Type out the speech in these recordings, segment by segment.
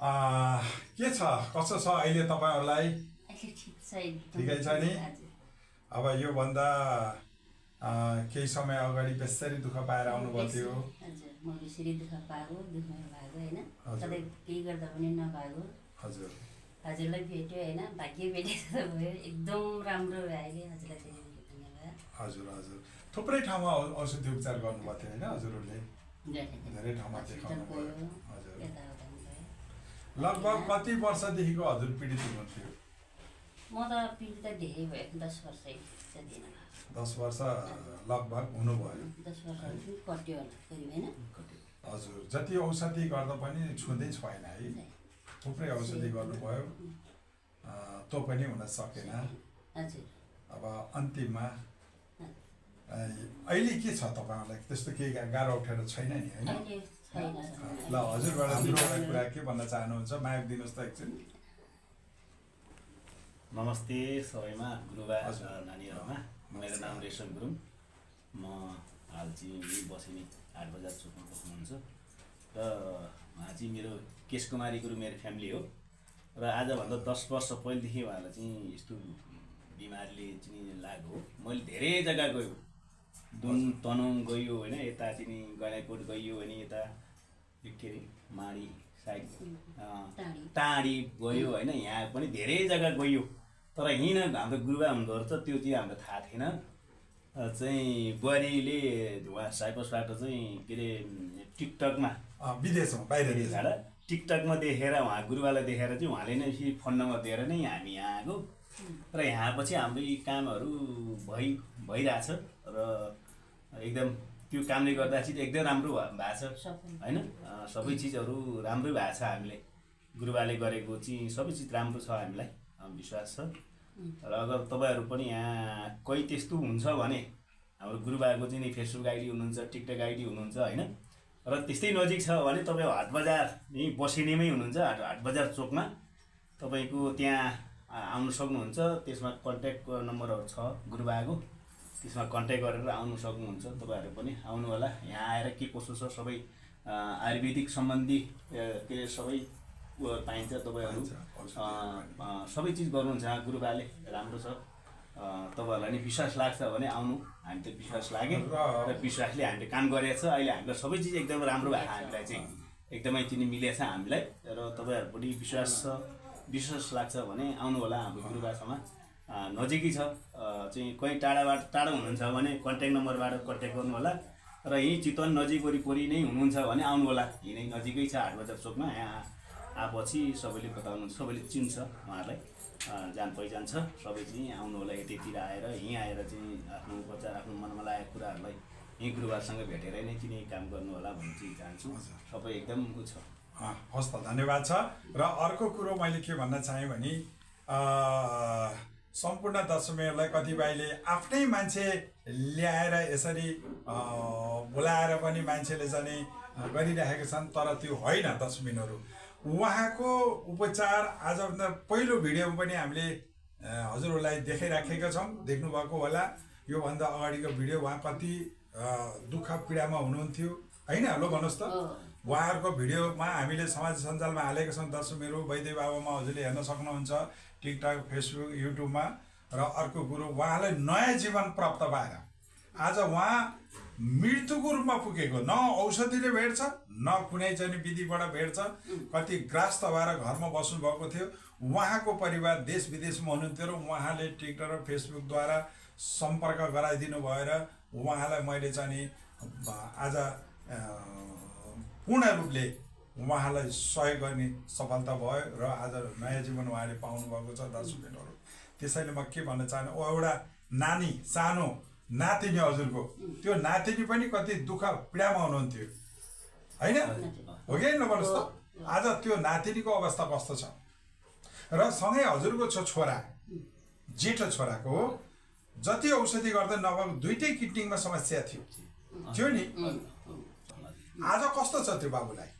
के छ कस्तो छ अहिले तपाईहरुलाई? ठिकै छ नि? अब यो भन्दा केही समय अगाडि बेसरी दुःख पाएर आउनुभएको थियो। हजुर, म बेसरी दुःख पाएको, दुःखमा भएको हैन। कतै केही गर्दा पनि नपाएको। हजुर। हजुरलाई भेट्यो हैन, भाग्य भेटेको भयो। एकदम राम्रो भयो के हजुरलाई धेरै धन्यवाद। हजुर हजुर। थुप्रै ठाउँमा औषधि उपचार गर्नुभएको थियो हैन हजुरले? धेरै ठाउँमा देखाउनु भयो। हजुर। लगभग कति वर्षदेखिको हजुर पीडित हुनुहुन्थ्यो? म त पीडित धेरै भयो, 10 वर्ष जति नै। 10 वर्ष लगभग हुनुभयो। 10 वर्ष कट्यो होला करिब हैन? हजुर। जति औषधि गर्दा पनि छुँदै छैन है? थुप्रै औषधि गर्नुभयो, त्यो पनि हुन सकेन। हजुर। अब अन्तिममा अहिले के छ तपाईहरुलाई? त्यस्तो केही गाह्रो उठेर छैन नि हैन? ल हजुरबाट दुईवटा कुरा के भन्न चाहनुहुन्छ? माइक दिनुस् त एकछिन। नमस्ते सबैमा, गुरुबा नानीहरुमा। मेरो नाम रेशम गुरुङ। म हाल चाहिँ बसिनी 8 बजार चोकमा बस्नुहुन्छ र उहाँ चाहिँ मेरो केश कुमारी गुरु मेरो फ्यामिली हो। र आजभन्दा 10 वर्ष पहिलेदेखि उहाँलाई चाहिँ यस्तो बिमारीले चाहिँ लाग्यो। मैले धेरै जग्गा गयो, दुन तनहुँ गयो हैन, यता चाहिँ गैँडाकोट गयो अनि यता के अरे माडी साइड टाढी गयो हैन, यहाँ पनि धेरै जग्गा गयो। तर हिँड हाम्रो गुरुबा हुनुहुँदो रहेछ, त्यो चाहिँ हाम्रो थाहा थिएन। चाहिँ बुहारीले उहाँ साइप्रसबाट चाहिँ के अरे टिकटकमा विदेशमा बाहिर देखाएर टिकटकमा देखेर उहाँ गुरुबालाई देखेर चाहिँ उहाँले नै फेरि फोन नम्बर दिएर नै हामी यहाँ आएको। र यहाँ पछि हाम्रो यी कामहरू भइरहेछ र एकदम त्यो कामले गर्दा चाहिँ एकदम राम्रो भएको छ हैन? सबै चिजहरू राम्रै भएको छ। हामीले गुरुबाले गरेको चाहिँ सबै चिज राम्रो छ, हामीलाई विश्वास छ। र अगर तपाईहरु पनि यहाँ कोही त्यस्तो हुन्छ भने हाम्रो गुरुबाको चाहिँ नि फेसबुक आइडी हुनुहुन्छ, टिकटक आइडी हुनुहुन्छ हैन, र त्यस्तै नजिक छ भने तपाईँ हाट बजार यही बसिनेमै हुनुहुन्छ, हाट बजार चोकमा तपाईको त्यहाँ आउनु सक्नुहुन्छ। त्यसमा कन्ट्याक्ट नम्बरहरू छ गुरुबाको, त्यसमा कन्ट्याक्ट गरेर आउनु सक्नुहुन्छ। तपाईहरु पनि आउनु होला। यहाँ आएर के कसो छ सबै आयुर्वेदिक सम्बन्धी के सबै पाइन्छ। तपाईहरु सबै चिज गर्नुहुन्छ यहाँ गुरुबाले, राम्रो छ। तपाईहरुलाई नि विश्वास लाग्छ भने आउनु। हामी त विश्वास लाग्यो र विश्वासले हामीले काम गरेको छ। अहिले हामीलाई सबै चिज एकदम राम्रो भएको, हामीलाई चाहिँ एकदमै चिनी मिलेछ हामीलाई। र तपाईहरु पनि विश्वास लाग्छ भने आउनु होला हाम्रो गुरुबासँग। नजिकै छ, चाहिँ कोही टाढा हुनुहुन्छ भने कन्ट्याक्ट नम्बरबाट कन्ट्याक्ट गर्नु होला। र यही चितवन नजिक वरिपरि नै हुनुहुन्छ भने आउनु होला। यही नजिकै छ हाट बजार चोकमा। यहाँ आएपछि सबैले बताउनुहुन्छ, सबैले चिन्छ उहाँलाई, जान पहिचान छ। सबै चाहिँ आउनु होला। यतितिर आएर यहीँ आएर चाहिँ आफ्नो उपचार, आफ्नो मनमा लागेको कुराहरूलाई यहीँ गुरुबासँग भेटेर नै चिनी काम गर्नु होला भन्ने चाहिँ चाहन्छु। सबै एकदम छ। हस् त, धन्यवाद छ। र अर्को कुरो मैले के भन्न चाहेँ भने सम्पूर्ण दर्शकहरूलाई कतिपयले आफ्नै मान्छे ल्याएर यसरी बोलाएर पनि मान्छेले चाहिँ गरिरहेका छन्, तर त्यो होइन दर्शकहरू। उहाँको उपचार आजभन्दा पहिलो भिडियोमा पनि हामीले हजुरहरूलाई देखाइराखेका छौँ, देख्नुभएको होला। योभन्दा अगाडिको भिडियो उहाँ कति दुःख पीडामा हुनुहुन्थ्यो हैन? लो भन्नुहोस् त। उहाँहरूको भिडियोमा हामीले समाज सञ्जालमा हालेका छौँ। दर्शकहरू वैद्य बाबामा हजुरले हेर्न सक्नुहुन्छ, टिकटक, फेसबुक, युट्युबमा। र अर्को कुरो, उहाँलाई नयाँ जीवन प्राप्त भएर आज उहाँ मृत्युको रूपमा पुगेको, न औषधिले भेट्छ न कुनै चाहिँ विधिबाट भेट्छ। कति ग्रस्त भएर घरमा बस्नु भएको थियो। उहाँको परिवार देश विदेशमा हुनुहुन्थ्यो र उहाँले टिकटक र फेसबुकद्वारा सम्पर्क गराइदिनु भएर उहाँलाई मैले चाहिँ आज पूर्ण रूपले उहाँलाई सहयोग गर्ने सफलता भयो र आज नयाँ जीवन उहाँले पाउनु भएको छ दर्शकहरू। त्यसैले म के भन्न चाहन्छु, एउटा नानी, सानो नातिनी हजुरको, त्यो नातिनी पनि कति दुःख पीडामा हुनुहुन्थ्यो हैन? हो कि नभन्नुहोस् त। आज त्यो नातिनीको अवस्था कस्तो छ? र सँगै हजुरको छोरा, जेठो छोराको जति औषधि गर्दा नभएको दुईटै किडनीमा समस्या थियो नि। आज कस्तो छ त्यो बाबुलाई?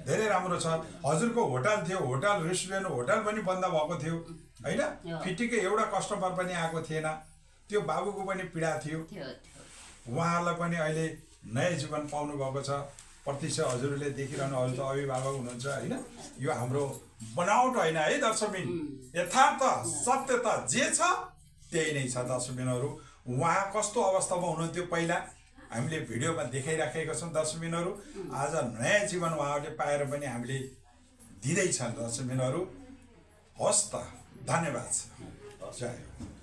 धेरै राम्रो छ। हजुरको होटल थियो, होटल रेस्टुरेन्ट होटल पनि बन्द भएको थियो हैन? फिटिकै एउटा कस्टमर पनि आएको थिएन। त्यो बाबुको पनि पीडा थियो। उहाँहरूलाई पनि अहिले नयाँ जीवन पाउनु भएको छ। प्रत्यक्ष हजुरले देखिरहनु, अरू त अभिभावक हुनुहुन्छ होइन, यो हाम्रो बनावट होइन है दर्शकबिन, यथार्थ सत्यता जे छ त्यही नै छ दर्शकबिनहरू। उहाँ कस्तो अवस्थामा हुनुहुन्थ्यो पहिला हामीले भिडियोमा देखाइराखेका छौँ दर्शकबिनहरू। आज नयाँ जीवन उहाँहरूले पाएर पनि हामीले दिँदैछन् दर्शकबिनहरू। हस् त, धन्यवाद छ। जय हो।